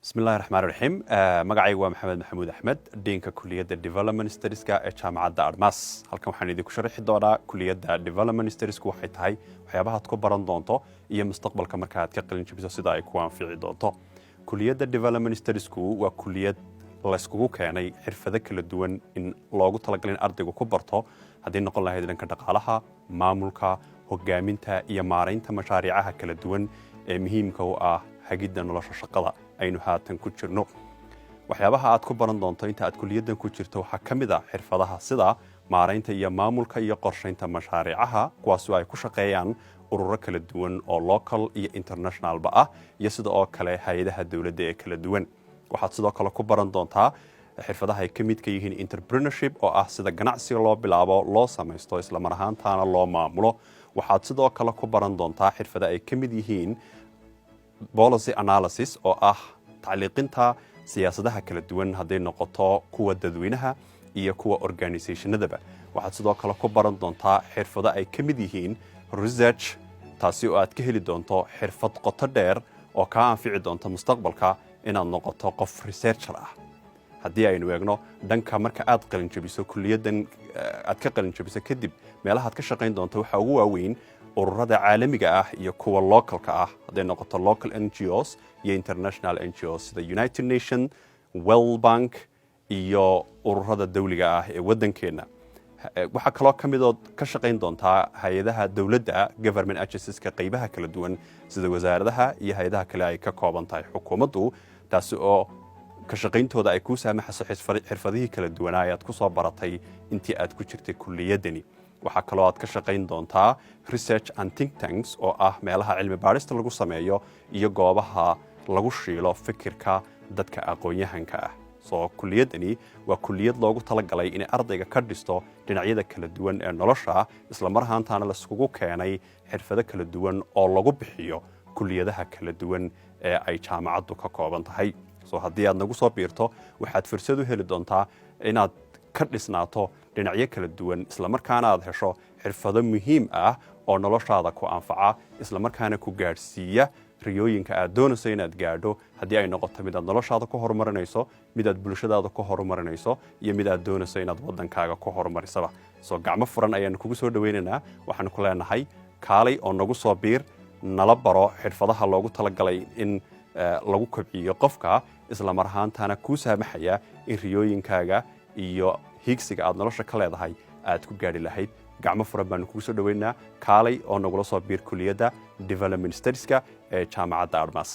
Bismillahi Raxmaan Raxiim. Magacaygu waa Maxamed Maxamuud Axmed, dean-ka kuliyadda Development Studies-ka ee Jaamacadda Admas. Halkan waxaan idinku sharixi doonaa kuliyadda Development Studies-ku waxay tahay, waxyaabahaad ku baran doonto iyo mustaqbalka marka aad ka qalin jabiso sida ay ku anfici doonto. Kuliyadda Development Studies-ku waa kuliyad layskugu keenay xirfado kala duwan in loogu talagalay in ardaygu ku barto, haddii noqon lahayd dhanka dhaqaalaha, maamulka, hogaaminta iyo maaraynta mashaariicaha kala duwan ee muhiimka u ah hagidda nolosha shaqada aynu haatan ku jirno. Waxyaabaha aad ku baran doonto inta aad kuliyaddan ku jirto waxaa ka mid ah xirfadaha sida maaraynta iyo maamulka iyo qorshaynta mashaariicaha, kuwaasoo ay ku shaqeeyaan ururo kala duwan oo local iyo international-ba ah, iyo sida oo kale hay-adaha dowladda ee kala duwan. Waxaad sidoo kale ku baran doontaa xirfadaha ay ka midka yihiin entrepreneurship, oo ah sida ganacsiga loo bilaabo, loo samaysto, islamar ahaantaana loo maamulo. Waxaad sidoo kale ku baran doontaa xirfada ay ka mid yihiin policy analysis, oo ah tacliiqinta siyaasadaha kala duwan, hadday noqoto kuwa dadweynaha iyo kuwa organization-adaba. Waxaad sidoo kale ku baran doontaa xirfado ay ka mid yihiin research, taasi oo aad ka heli doonto xirfad qoto dheer oo kaa anfici doonta mustaqbalka inaad noqoto qof researcher ah. Haddii aynu eegno dhanka marka aad qalinjabiso, kuliyaddan aad ka qalinjabiso kadib, meelahaad ka shaqayn doonto waxaa ugu waaweyn ururada caalamiga ah iyo kuwa local-ka ah, hadday noqoto local NGOs iyo international NGOs sida United Nation, World Bank iyo ururada dawliga ah ee waddankeenna. Waxaa kaloo ka mid ood ka shaqayn doontaa hay-adaha dowladda, government agencies-ka, qaybaha kala duwan sida wasaaradaha iyo hay-adaha kale ay ka kooban tahay xukuumaddu, taasi oo ka shaqayntooda ay kuu saamaxayso xirfadihii kala duwanaa ee aad ku soo baratay intii aad ku jirtay kuliyaddani. Waxaa kaloo aad ka shaqayn doontaa research and think tanks, oo ah meelaha cilmi baadhista lagu sameeyo iyo goobaha lagu shiilo fikirka dadka aqoon-yahanka ah. Soo kuliyaddani waa kuliyad loogu talagalay inay ardayga ka dhisto dhinacyada kala duwan ee nolosha, isla mar ahaantaana laiskugu keenay xirfado kala duwan oo lagu bixiyo kuliyadaha kala duwan ee ay jaamacaddu ka kooban tahay. So haddii aad nagu soo biirto, waxaad fursad u heli doontaa inaad ka dhisnaato dhinacyo kala duwan, islamarkaana aad hesho xirfado muhiim ah oo noloshaada ku anfaca, islamarkaana ku gaadhsiiya riyooyinka aad doonayso inaad gaadho, haddii ay noqoto mid aad noloshaada ku horumarinayso, mid aad bulshadaada ku horumarinayso iyo mid aad doonayso inaad waddankaaga ku horumarisaba. Soo gacmo furan ayaanu kugu soo dhawaynaynaa. Waxaanu ku leenahay, kaalay oo nagu soo biir, nala baro xirfadaha loogu talagalay in lagu kobciyo qofka, isla mar ahaantaana kuu saamaxaya in riyooyinkaaga iyo hiigsiga aad nolosha ka leedahay aad ku gaadhi lahayd. Gacmo furan baanu kugu soo dhoweynaa. Kaalay oo nagula soo biir kuliyadda Development Studies-ka ee Jaamacadda Admas.